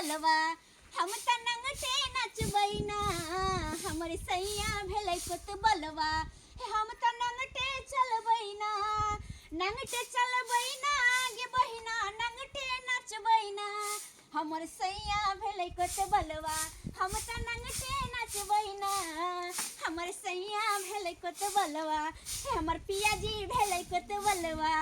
कोतबलवा, हम त नंगटे नचबै ना, हमर सैया भेलै कोतबलवा। हे हम त नंगटे चलबै ना, नंगटे चलबै ना गे बहिना, नंगटे नचबै ना, हमर सैया भेलै कोतबलवा। हम त नंगटे नचबै ना, हमर सैया भेलै कोतबलवा। हे हमर पिया जी भेलै कोतबलवा,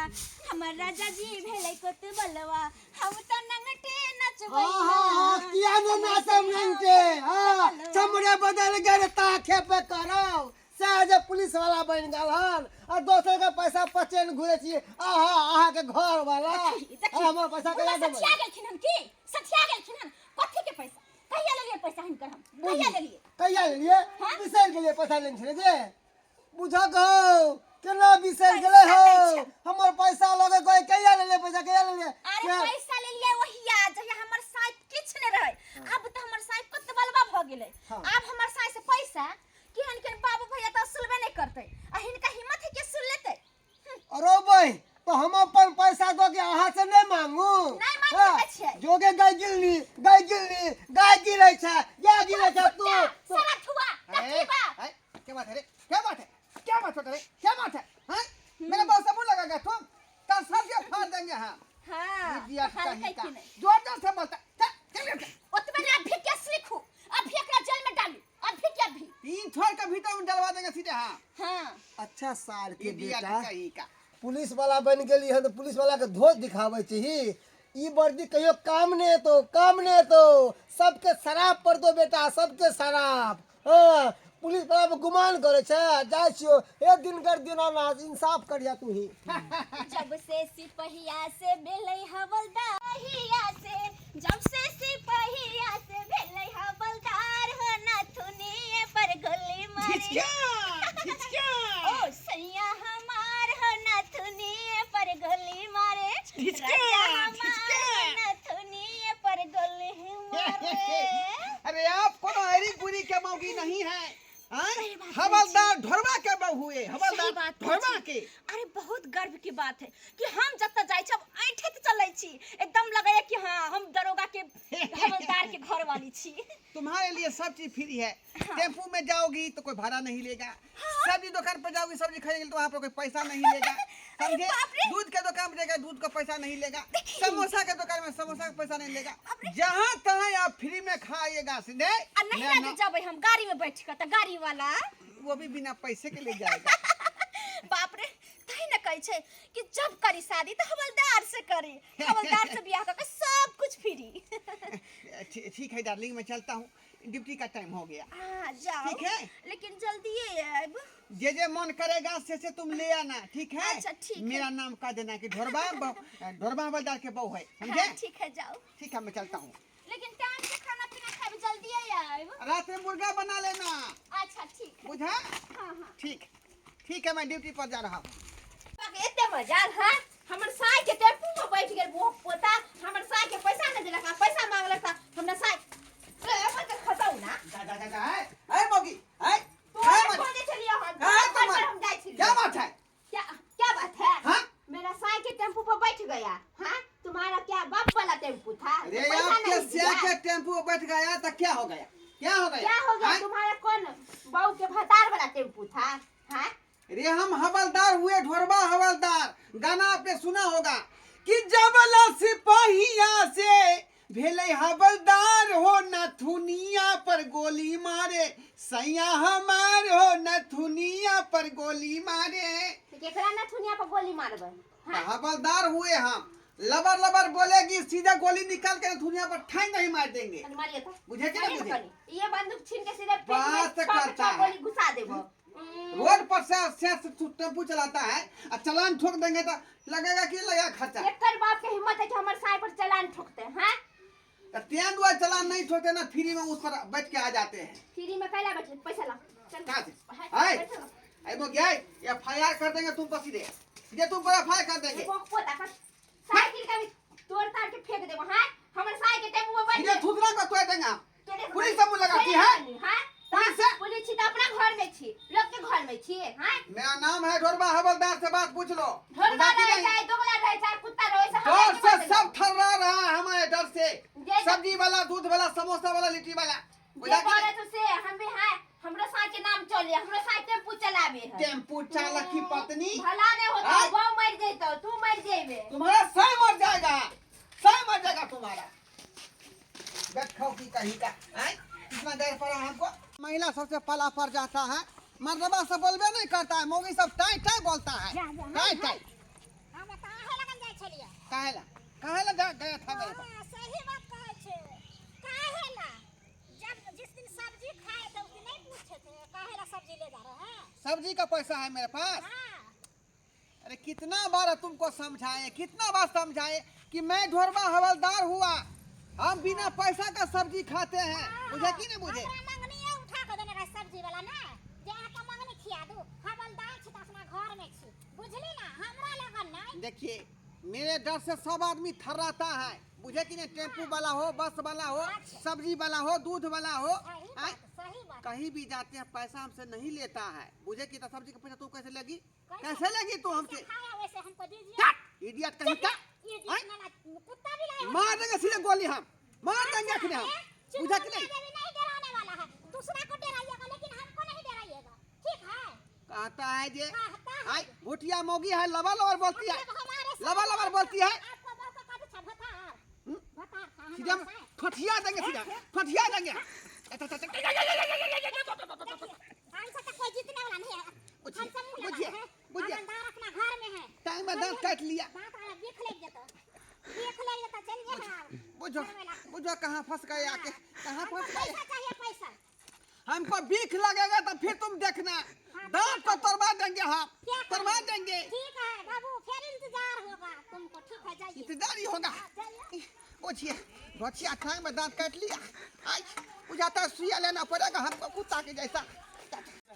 हमर राजा जी भेलै कोतबलवा, हम त नंगटे नचबै हाँ ना। हाँ हाँ, किया ने हमर नाचब सैया नंगटे? भेलै हाँ, कोतबलवा। चमड़े बदल गेल ता खेपे करब सएह जे पुलिस वाला बनि गेल हन आ दोसर के पैसा पचेन घुरे छी। आहा, अहाँके घर वाला देखी देखी, हमर पैसा हुनका कहिया देबै? सठिया गेलखिन हन की? सठिया गेलखिन हन? कथी के पैसा? कहिया लेलियै पैसा हिनकर हम? कहिया लेलियै? कहिया लेलियै? हाँ? बिसरि गेलियै पैसा लेने छलियै जे बुझक हौ केना बिसरि गेलै पैसा हौ? लै छै। हमर पैसा लगे कोई कहिया लेलियै पैसा, कहिया लेलियै? अरे पैसा लेलियै ओहिया जहिया हमर साइड किछु नहि रहै। आब तऽ हमर साइड कते बलबा भऽ गेलै। हाँ। आब हमर साइड से पैसा केहन केहन बाबू भैया तऽ असुलबे नहि करतै, आ हिनका हिम्मत है कि असुल लेतै? अरे भाई, तो हम अपन पैसा दो के अहाँ से नहीं मांगू? नहीं मांग हाँ, सकै छियै। जोगे गाय गिलनी, गाय गिलनी, गाय गिलै छै, गाय गिलै छै तू सारा थुआ ए, कथी बा? ए, क्या बात है रे? क्या बात है? क्या बात है रे? क्या बात है? हाँ? मेरे पास सबूत लगा तुम कल सर के फाड़ देंगे। हाँ। हाँ, इडियट हाल कहीं का कहथिन। जोर जोर से बोलता। चल चल चल। ओतबे ने, अभी के लिखू, अभी एकरा जेल में डालू, अभी के अभी। तीन छोड़ के भीतर में डलवा देंगे सीधे। हाँ। हाँ। अच्छा सार के इडियट बेटा कहीं का पुलिस वाला बन गेली हन तऽ पुलिस वाला के धोत दिखाबै छी। ई वर्दी कहियो काम नहि एतो, काम नहि एतो। सबके शराब पर दो बेटा, सबके शराब। हाँ, पुलिस वाला पर गुमान करे छै। जाइ छियो हे दिनकर दीनानाथ, इंसाफ करिया तू ही। जब से सिपहिया से भेलै हवलदार हिया से, जब से सिपहिया से भेलै हवलदार हो नथुनिए पर गोली मारे। झिझकिया झिझकिया। ओ सैया हमार हो नथुनिए पर गोली मारे। झिझकिया, राजा हमार झिझकिया। हो नथुनिए पर गोली मारे। अरे आप कोनो ऐरी गुरी के मौगी नहीं है, हाँ? सही बात हवलदार ढोरवा के बहू है। सही हवलदार बात कहै ढोरवा छी। के। अरे बहुत गर्व की बात है कि हम जतऽ जाइ छी, अब ऐंठैत चलै छी, एकदम लगैया कि हाँ हम दरोगा के हवलदार के घर वाली छी। तुम्हारे लिए सब चीज फ्री है। टेम्पू में जाओगी तो कोई भाड़ा नहीं लेगा, सब्जी दुकान पर जाओगी सब्जी खरीदेंगे तो वहाँ पर कोई पैसा नहीं लेगा, समझे? बाप रे। दूध के दुकान पर जाएगा दूध का पैसा नहीं लेगा, देखिए। समोसा के दुकान में समोसा का पैसा नहीं लेगा, जहाँ तहाँ आप फ्री में खाइएगा सीधे। आ नहीं मैं जे ना- जबै हम गाड़ी में बैठ के तऽ गाड़ी वाला वो भी बिना पैसे के ले जाएगा। बाप रे, तही ने कहै छै कि जब करी शादी तऽ हवलदार से करी, हवलदार से बियाह कऽ के सब कुछ फ्री। ठीक है डार्लिंग, मैं चलता हूँ, ड्यूटी का टाइम हो गया। आ जाओ। ठीक है। लेकिन जल्दी आएब। जे जे मन करेगा से से तुम ले आना, ठीक है? अच्छा, ठीक है। मेरा नाम कह देना कि ढोरबा ढोरबा हवलदार के बहू है, समझे? हाँ, ठीक है, जाओ। ठीक है, मैं चलता हूँ। लेकिन टाइम से खाना पीना खाबे, जल्दी आएब। रात में मुर्गा बना लेना। अच्छा ठीक है। बुझा? हाँ हाँ। ठीक ठीक है, मैं ड्यूटी पर जा रहा हूँ। एते मजाल है, हमर साय के टेम्पू में बैठ गेल वो पोता, हमर साय के पैसा नहीं देलक आ पैसा मांगलक त हमरा साय ए अपन के खसाउ ना। जा जा जा जा, ए ए मौगी, ए तो ए खोजे मौगी। छलियै हम, ए, तोहर तुम्हार- पर हम जाइ छलियै। क्या बात है? क्या क्या बात है? हाँ? मेरा साय के टेम्पू पर बैठ गया। हाँ, तुम्हारा क्या बाप वाला टेम्पू था? अरे पैसा आपके नहीं सिया दिया। के टेम्पू पर बैठ गया तो क्या हो गया? क्या हो गया? क्या हो गया? हाँ? तुम्हारा कौन बहू के भतार वाला टेम्पू था? हाँ? अरे हम हवलदार हुए, ढोरबा हवलदार। गाना आपने सुना होगा कि जबला सिपाहिया से भेले हवलदार हो नथुनिया पर गोली मारे, सैया हमार हो नथुनिया पर गोली मारे। तो केकरा नथुनिया पर गोली मारबै? हाँ? हवलदार हुए हम, लबर लबर बोलेगी सीधा गोली निकाल के नथुनिया पर ठेंग नहीं मार देंगे। कनी मारिए तो। बुझे कि नहीं मारिए बुझे? कनी। ये बंदूक छीन के सीधे पेट में बात छह के करता छह है। गोली घुसा देबो। रोड पर से से टेम्पू चलाता है और चालान ठोक देंगे तो लगेगा कि लगा खर्चा। एकर बाप के हिम्मत है कि हमर साय पर चालान ठोकते हैं? तो तें दुआ चालान नहीं ठोकते ना, फ्री में उस पर बैठ के आ जाते हैं। फ्री में कैला बैठे? पैसा ला, चल। कहाँ से? हाँ, आए। पैसा ला। ऐ मो गया, एफ I R कर देंगे तुम पर, सीधे सीधे तुम पर एफ I R कर देंगे। वो पोता का साइकिल का भी तोड़ ताड़ के फेंक देबो। हाँ, हमर साय के टेम्पू में बैठ सीधे के थूथना को तोड़ देंगे हम। तोड़े- पुलिस सब मुँह लगाती है? हाँ? पुलिस से? पुलिस छी तऽ अपना घर में छी, लोग के घर में छी? हाँ? मेरा नाम है ढोरबा हवलदार, से बात पूछ लो। ढोरबा बुझाती रहे नहीं। चाहे दोगला रहे चाहे कुत्ता रहे, से हमरा डर की से मतलब? सब थर्रा रहा है हमारे डर से। जे- सब्जी वाला दूध समोसा वाला लिट्टी वाला। जे बुझा कि बोले नहीं? तो से हम भी है, हमरो साथ के नाम चले, हमरो साथ टेम्पू चलावे है। टेम्पू चालक की पत्नी भला नहीं होता, आय। वो मर जैतो, तू मर जेबे। तुम्हारा सही मर जाएगा, सही मर जाएगा तुम्हारा। देखो की कहीं का आय, इतना डर पड़ा हमको। महिला सबसे पला पड़ जाता है, मर्दबा सब बोलबे नहीं करता है, मौगी सब टाई टाई बोलता है, टाई टाई। हम काहे लगन जाइ छलियै? काहे ला, काहे ला गया था मेरे पास? हाँ, सही बात कहै छै। काहे ला? जब जिस दिन सब्जी खाए थे उस दिन नहीं पूछे थे काहे ला सब्जी ले जा रहे हैं? सब्जी का पैसा है मेरे पास। हाँ। अरे कितना बार तुमको समझाए, कितना बार समझाए कि मैं ढोरबा हवलदार हुआ, हम बिना पैसा का सब्जी खाते हैं। बुझे कि नहीं बुझे? हमरा मंगनीये उठा के देने रहे सब्जी वाला ना, जे अहाँके मंगनी खिया दू। हवलदार छी तऽ अपना घर में छी, बुझली ना? हमरा लगन नहीं। देखिए मेरे डर से सब आदमी थर्राता है, बुझे कि नहीं? टेम्पू वाला हो, बस वाला हो, सब्जी वाला हो, दूध वाला हो, सही आय, बात, सही बात। कहीं भी जाते हैं पैसा हमसे नहीं लेता है, बुझे कि? तो सब्जी का पैसा तू कैसे लगी, कैसे? कैसे लगी तू हमसे? खाया वैसे हमको दीजिए। इडियट कहीं का, ये आय, जितना कुत्ता भी लाए हो। मार देंगे सीधे गोली हम, मार देंगे अखने हम, बुझा कि नहीं? नहीं डराने वाला है, दूसरा को डराइएगा लेकिन हमको नहीं डराइएगा, ठीक है? कहता है जे कहता है। आय भुटिया मोगी है, लबा लबर बोलती है, मतलब हमारे साथ लबा लबर बोलती है। आपको बहुत का अच्छा भतार भतार था हमारे सीधा साथ। फटिया देंगे, सीधा फटिया देंगे। देखिए, हमसे तो कोई जीतने वाला नहीं है। बुझिए, हम सब मुंह बुझिए, लगा है। बुझिए। हवलदार अपना घर में है। टाइम में दांत काट लिया। दांत वाला बीख लग जाता, बीख लग जाता। चलिए ना। बुझो बुझो कहाँ फंस गए आके, कहाँ हमको फंस गए? पैसा चाहिए, पैसा। हमको भीख लगेगा तो फिर तुम देखना, दांत को तोड़वा देंगे हम, क्या तोड़वा करेंगे? देंगे। ठीक है बाबू, फिर इंतजार होगा तुमको, ठीक है? जाइए। इंतजार ही होगा। हाँ, जाइए। बुझिए बचिया टांग में दांत काट लिया। आज बुझाता सुइया लेना पड़ेगा हमको कुत्ता के जैसा।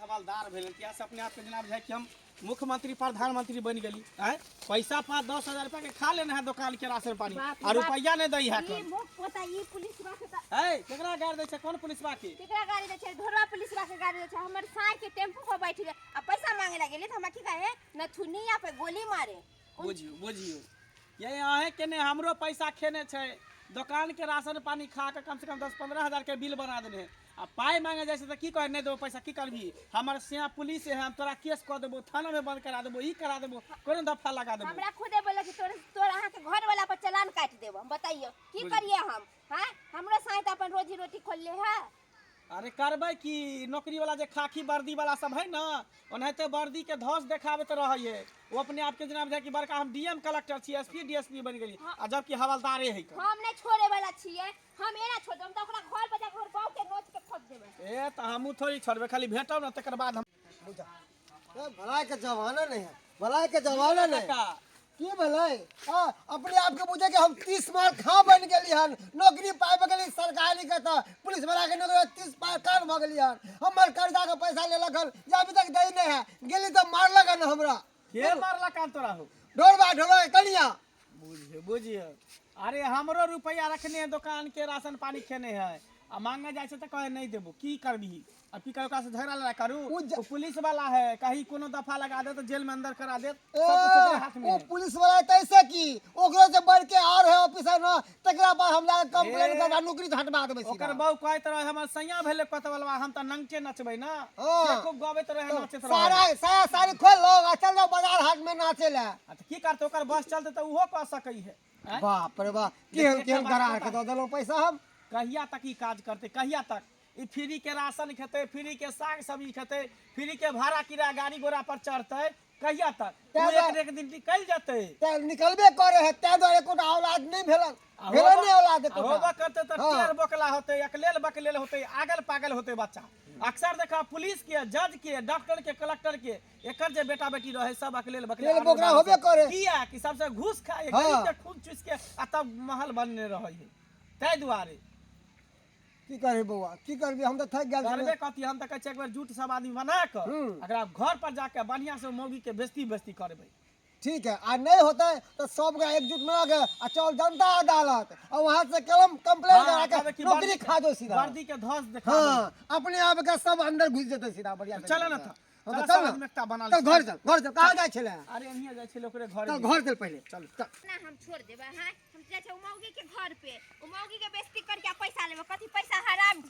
हवलदार भेल किया से अपने आप के जनाब है कि हम मुख्यमंत्री प्रधानमंत्री बन गेली आय, पैसा 5-10 हजार रुपया के खा लेना है दुकान के राशन पानी बाप रे आ बाप। रुपया नहीं दै है। ई मुख पोता ई पुलिस बा के त- है केकरा गाड़ दै छै? कोन पुलिस बा के? केकरा गाड़ी दै छै? ढोरवा पुलिस बा के गाड़ी दै छै। हमर साय के टेम्पू पर बैठ गेल आ पैसा मांगे लगे त हमरा की कहे नथुनिया पे गोली मारे। बुझियो बुझियो ये अहें के ने हमरो पैसा खेने छै, दुकान के राशन पानी खा के कम से कम 10-15 हजार के बिल बना देने है। आ पाई मांगे जाइ छै तऽ की कहे नहीं देबो पैसा, की करबी? हमर सिया पुलिस है, हम तोरा केस कऽ देबो, थाना में बंद करा देबो, ई करा देबो, कोनो दफा लगा देबो। हमरा खुदे बोले कि तोर तोर अहाँ के घर वाला पर चलान काट देबो। हम बताइयो की करिए हम? हां, हमरो साय त अपन रोजी रोटी खोलले है। अरे करबै की, नौकरी वाला जे खाकी वर्दी वाला सब है ना, ओनाहिते वर्दी के धौस देखाबैत रहै वो अपने आप के जनाब कि बड़का हम डीएम कलेक्टर छी, एसपी डीएसपी बनि गेली, आ जबकि हवलदारे है। हम नहीं छोड़े वाला छियै, हम एना छोड़ देब, हम त ओकरा घर पर जाके ओकर बाप के नोच के खोद देबै। ए तऽ हमहूँ थोड़ी छोड़बै, खाली भेटब ना तकर बाद हम। बुझा ए, भलाई के जमाना नहीं है, भलाई के जमाना नहीं। काका, की भलाई? हाँ, अपने आप के बुझे कि हम 30 मार खा बन गेली हन, नौकरी पाबि गेली सरकारी के, तऽ पुलिस वाला के नौकरी 30 पार कान भऽ गेली हन। हमर कर्जा के पैसा लेलक हन, जे अभी तक दै नहीं है, गेली तऽ मारलक हन हमरा। के मारलक कान तोरा हो? ढोरबा ढोरबा के कनिया। बुझियो बुझियो, अरे हमरो रुपया रखने है, दुकान के राशन पानी खेने है, आ मांगे जाइ छै तऽ कहे नहीं देबो, की करबी? अब की करू, ओकरा से झगड़ा लड़ाई करू? उ ओ पुलिस वाला है, कहीं कोनो दफा लगा दे तो जेल में अंदर करा दे, सब कुछ ओकरे हाथ में ओ है। पुलिस वाला तैसे की ओकरो से बढ़ के और है ऑफिसर न, तकरा पर हम जाके कंप्लेन ए, करबा, नौकरी से हटवा देबै सीधा। ओकर बहू कहैत रहे हमर सैया भेलै कोतवलवा, हम तऽ नंगटे नचबै ना। हाँ। से खूब गबैत रहे, नाचैत रहे। सारा सारा साड़ी खोल लो आ चल जाओ बाजार हाट में नाचे ला। आ तऽ की करतै, ओकर बस चलतै तऽ ओहो कऽ सकै है। आँय? बाप रे बाप, केहन देखिए, केहन एकटा बात गरार के पता। दऽ देलहुँ पैसा हम। कहिया तक ई काज करतै, कहिया तक ई फ्री के राशन खेतै, फ्री के साग सब्जी खेतै, फ्री के भाड़ा किराया गाड़ी घोड़ा पर चढ़तै, कहिया तक? तैं ओ एक दुआरे- एक दिन निकलि जेतै। तें निकलबे करे है, तें दुआरे एकोटा औलाद नहीं भेलन, आ भेलन होबो- नहीं औलाद आ एकोटा। होबो करतै तऽ हाँ। टेढ़ बोकला होतै, अकलेल बकलेल होतै, आगल पागल होतै बच्चा। अक्सर देखा पुलिस के, जज के, डॉक्टर के, कलेक्टर के एकर जे बेटा बेटी रहे सब अकलेल बकलेल टेढ़ आगल बोकला पागल होबे सब। करे। किया कि सबसे घूस खाए, हाँ। गरीब के खून चूस के आ तब महल बनने रहै है, ताहि दुआरे। की करबी बौआ, की करबी, हम तऽ थाकि गेल छी। करबे कथी, हम तऽ कहै छियै एक बेर जुट सब आदमी बना कऽ एकरा घर पर जाके बढ़िया से मौगी के बेइज्जती बेइज्जती करबै। ठीक है, आ नहीं होता है तो सब का एकजुट में के आ चल जनता अदालत, और वहां से कलम कंप्लेन हाँ, करा कहबै के कि नौकरी खा दो सीधा, वर्दी के धस देखा देबै। हाँ, अपने आप के सब अंदर घुस जेते सीधा बढ़िया। चल ना था, हाँ, चल तो सब चल ना। आदमी एकटा बना चल लै। घर चल, घर चल, कहाँ जाइ छलै? अरे एनहिये जाइ छलै ओकरे घर। चल घर चल पहिले, चल। चल। ना हम छोड़ देबै। हाँ, हम जाइ छै उ मौगी के घर पे, उ मौगी के बेइज्जती करके आ पैसा लेबै। कथी पैसा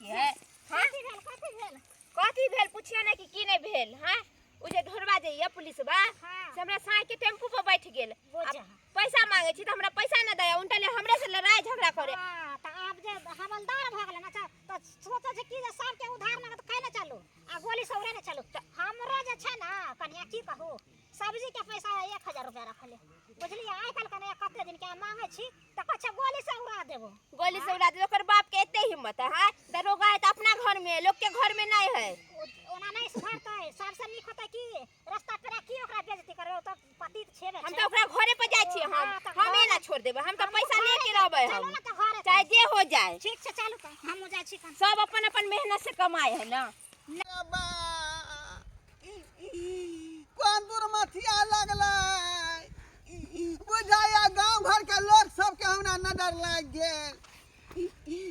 छियै हाँ कथी भेल कथी भेल कथी भेल पुछियो ने कि की नहि भेल हाँ ओ जे ढोरबा जे ये पुलिसबा हाँ। से हमरा साँझ के टेम्पू पर बैठ गेल बुझ। आ पैसा मांगे छी तऽ हमरा पैसा नहि दैया उनटा ले हमरे से लड़ाई झगड़ा करे हाँ, तऽ आब जे हवलदार भऽ गेलै ने तऽ सोचै छै कि जे सबके उधार मांगत खाइ ने चलू आ गोली से उड़े ने चलू हमरो जे छै ने कनिया की कहू सब्जी के पैसा 1000 रुपया रखले बुझलियै आइ काल्हि कनिया कते दिन के मांगे छी तऽ कहै छै गोली से उड़ा देबो गोली से उड़ा दे ओकर बाप के एते हिम्मत है हाँ दरोगा है तऽ अपना घर में लोग के घर में नहीं है ओना नहीं सुधरतै सबसे नीक होतै कि रास्ता पेरा की ओकरा बेइज्जती करबै ओ तऽ पतित छेबे हम छै तऽ ओकरा घरे पर जाइ छियै हम हाँ, तऽ हम घरे- ना छोड़ देबै हम तऽ हमहूँ पैसा घरे लेके रहबै चलू हम ने तऽ घरे चाहे जे हो जाए ठीक छै चलू तऽ हमहूँ जाइ छी कन सब अपन अपन मेहनत से कमाए है ना बाबा कोन दूर मथिया लगलै बुझाया गांव घर के लोग सबके हमरा नजर लागि गेल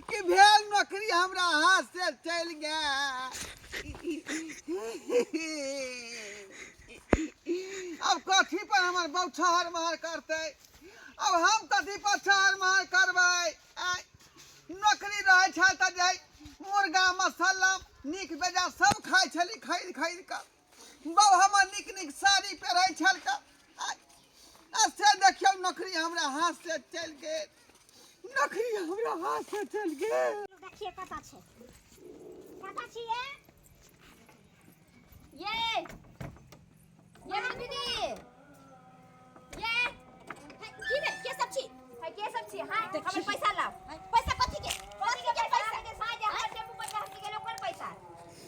कि भेल नौकरी हमरा हाथ से चलि गेल। अब कथी पर हमर बहू छहर महर करतै, अब हम कथी पर छहर महर करबै? आँय, नौकरी रहै छल तऽ जे मुर्गा मसल्ला नीक बेजा सब खाइ छली खरीद खरीद कऽ, बहू हमर नीक नीक साड़ी पहिरै छल कऽ। आ से देखियौ नौकरी हमरा हाथ से चलि गेल, नौकरी हमरा हाथ से चलि गेल। देखिए कतऽ छै, कतऽ छियै? ये ये दीदी ये की भेल के सब छी है के सब छी हां हमर पैसा लाओ। पैसा कथी के? कथी के पैसा? के साँझ हमर टेम्पू पर चढ़ गेल ओकर पैसा।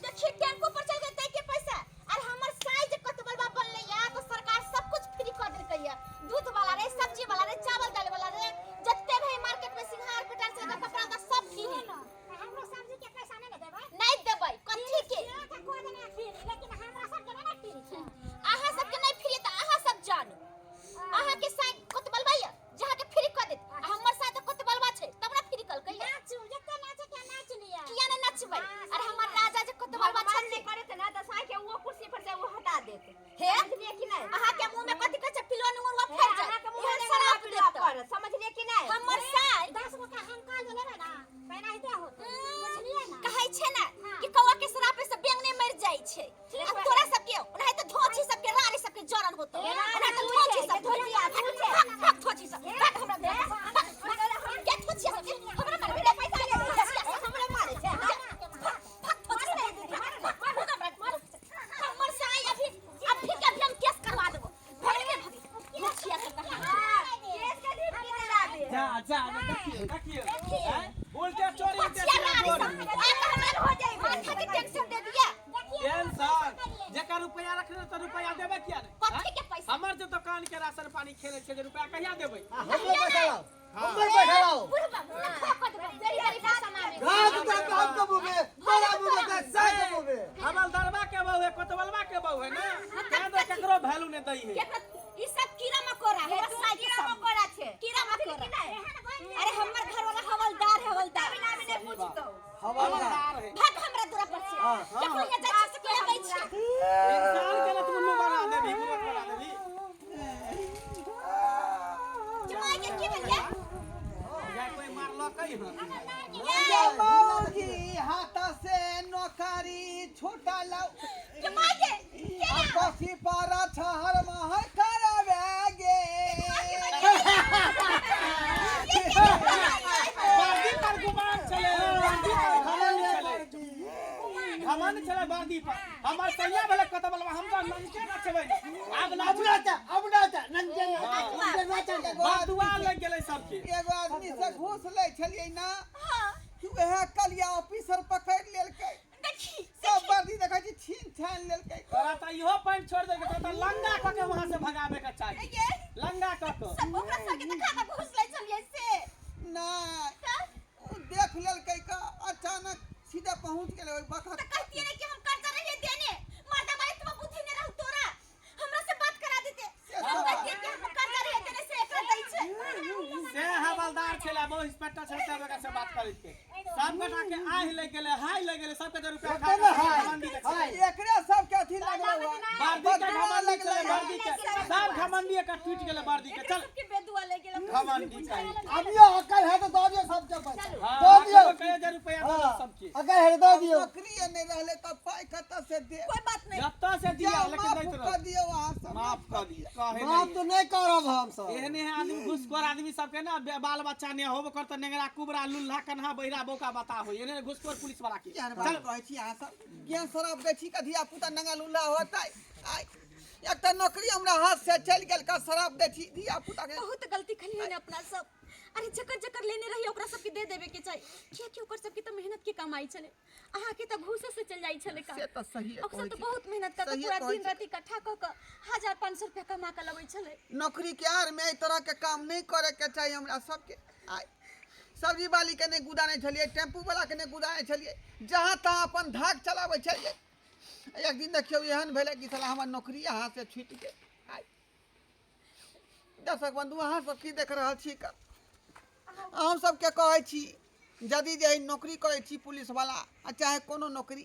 देखी टेम्पू पर चढ़ गेल के पैसा। और हमर साई जे कतबलबा बनलै या तो सरकार सब कुछ फ्री कर देलकै या, दूध वाला रे, सब्जी वाला रे, चावल दाल वाला रे, जत्ते भी मार्केट में सिंघार पेटार से लेकर कपड़ा का सब फ्री। सुनो, हमरो सब्जी के पैसा नहीं ने देबै? नहीं देबै कथी के? से तऽ कोइ देने फ्री, लेकिन हमरा सबके नहि ने फ्री छै। अहाँ सबके नहीं फ्री तऽ अहाँ सब जानू। अहाँ के साई कतबलबा या जहाँ के फ्री कर देत, आ हमर साई तऽ कतबलबा छै तब ना फ्री कलकै या। नाचू जते नाचे के नाच लिअ। किया ने नचबै? हाँ, और सही हमर बात। राजा जे कतबलबा भगवान छथिन नहि करत ना तऽ साँझ के वो कुर्सी पर से वो हटा देत। हे समझलियै कि नहि? अहाँ के मुंह में कथि कहै छै पिलुआ नुनुआ हे, फैल जाय, अहाँके मुँह एहन में शराब पिलुआ देत पड़त, समझलियै कि नहि? हमर साई। 10 गो के हंकाल जे लेबै ना तेनाहिते होतै, बुझलियै ना? कहै छै ना हाँ। कि कौआ के शराब से बेंग नहीं मर जाइ छै, आ तोरा सबके ओनाहिते धोछी सबके रानी सबके जरन होतो, ओनाहिते धोछी सब धोछिया, धोछिया। भाग भाग धोछी सब भाग हमरा दे, भाग भाग के धोछिया सब हमरा मारबे रे पैसा ले धोछिया सब हमरा मारे छै भाग भाग धोछी सब भाग भाग हमरा मार। हमर साई अभी अभी के अभी हम केस करवा देबो, भगले भगले धोछिया सब कहाँ। केस के धमकी देलाबे। जा जा देखियो देखियो हैं? उल्टे चोरी उल्टे धोछिया रानी चोरी। सब आ तऽ हमरा हो जाई माथा के टेंशन दे दिया। टेंशन जेकर रुपया रखने तऽ रुपया देबै किया नहि? कथी के पैसा? हमर जे दुकान के राशन पानी खेले छै जे रुपया कहिया देबै? हमरो पैसा लाओ, हमरो पैसा लाओ। बुढ़बा मुँह खा कऽ देबो बेरी बेरी पैसा मांगे। घास उतार के हम कबूबे तोरा मुँह में साई कबूबे। हवलदारवा के बहू है, कोतवलवा के बहू है ना, तें तो केकरो वैल्यू नहि दै है। ई सब कीड़ा मकोड़ा है, हे, साई के कीड़ा सब मकोड़ा छै। कीड़ा मकोड़ा। कि नहि? अरे हमर घर वाला हवलदार है, हवलदार। बिना बिना पूछतौ। हवलदार हवलदार है। भाग हमरा दूरा पर से। हाँ, केकरो यहाँ जाइ छी से कोई आबै छै। इंसान के ना तू उल्लू बना देबी, मूर्ख बना देबी। जमाई के की भेल ये? या कोई मारलकै हन? बाबूजी हाथ से नौकरी छूटल। जमाई के आ कथी पर छहर महर करबे गे? वर्दी पर गुमान छलै, वर्दी पर घमंड छलै, घमंड छलै वर्दी पर। हमर सैया भेलै कतबलवा, हम तऽ नंगे नचबै आब अब नाचू। नाचा, अब नाचा, नंगे नाचा, नंगे नाचा। बदुआ लागि गेलै सबके। एगो आदमी से घूस लै छलियै ना, उएह कलिया ऑफिसर पकड़ि लेलकै, देखी सब वर्दी देखै छी छीन छानि लेलकै। तोरा तऽ इहो पानि छोड़ि देलकै, तोरा तऽ लंगा कऽ के वहाँ से भगाबे के चाही, ये लंगा कऽ के। सब ओकरा सबके तऽ खा कऽ घुस लै छलियै से। नहि, ओ देख लेलकै का अचानक सीधा पहुँच गेलै ओहि बखत। तऽ कहतियै ने कि हम कर्जा रहियै देने, मर्दा बाई तुम बुद्धि नहि रहू तोरा, हमरा से बात करा देते। हम कहतियै कि हम कर्जा रहियै देने से एकरा दै छै। से हवलदार छलै, बहु इंस्पेक्टर छलै, सब ओकरा से बात करैत के सब गोटा के आहि लागि गेलै, हाय लागि गेलै सबके, जे रुपया खा सबके के हाय, घमंडी के हाय। एकरे सबके अथी लगलै हुआ। वर्दी के बदुआ घमंडी लगलै छलै, हुआ। वर्दी के सब घमंडी के टूटि गेलै वर्दी के। चल सबके बेदुआ लागि गेलै। घमंडी कहीं। अभियो अकल है तो दो दियो सबके पैसा। हाँ, दो दियो। कहियो जे रुपया दऽ हाँ, सबके। अगर है दऽ दियौ। नौकरी नहीं रहले तऽ पाइ कतऽ से दे? कोई बात नहीं। जतऽ से दिया जाओ, लेकिन माफ दैत कऽ रह। दियौ अहाँ सब। माफ कऽ दियौ, कहे माफ नहीं। तो नहीं करब हम सब। एहने है आदमी घुसखोर आदमी सबके ना बाल बच्चा ने होबो करत, नेंगरा कुबरा लुल्हा कन्हा बहिरा बौका बता हो, एहने घुसखोर पुलिस वाला के। केहन बात कहै छी अहाँ सब? केहन शराब दै छी के धिया पुता नंगा लुल्हा होतै? आइ एकटा नौकरी हमरा हाथ से चलि गेल का शराब दै छी धिया पुता के। बहुत गलती खलिए ने अपना सब। अरे जकर जकर लेने रही ओकरा सबके दे देवे के चाही, कियाकि ओकर सबके तऽ मेहनत के कमाई छलै, अहाँके तऽ घूसे से चल जाइ छलै काम। से तऽ सहिए ओकर कहै सब तऽ छी। बहुत मेहनत कऽ के सहिए पूरा कहै दिन छी। राति इकट्ठा कऽ कऽ 1500 रुपया कमा कऽ लबै छलै। नौकरी के आड़ में एहि तरह के काम नहीं करे के चाही हमरा सबके। आइ सब्जी वाली के नहीं गुदाने छलियै, टेम्पू वाला के नहीं गुदाने छलियै, जहाँ तहाँ अपन धाक चलाबै छलियै। एक दिन देखियौ एहन भेलै कि साला हमर नौकरी हाथ से छूटि गेल। आइ दर्शक बंधु, अहाँ सब की देख रहल छी? अहूँ सबके कहै छी, यदि जे नौकरी करै छी पुलिस वाला आ चाहे कोनो नौकरी,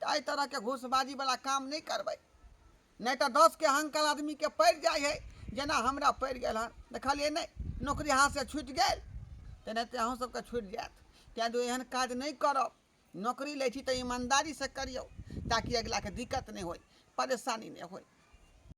तऽ एहि तरहके घूसबाजी वाला काम नहि करबै, नहि तऽ 10 के हंकल आदमीके पड़ि जाइ है, जेना हमरा पड़ि गेल हन। देखलियै नहि, नौकरी हाथ से छूटि गेल, तेनाहिते अहूँ सबके छूटि जायत। तैँ दुआरे एहन काज नहि करब। नौकरी लै छी तऽ ईमानदारीसँ करियौ, ताकि अगिलाके दिक्कत नहि होइ, परेशानी नहि होइ।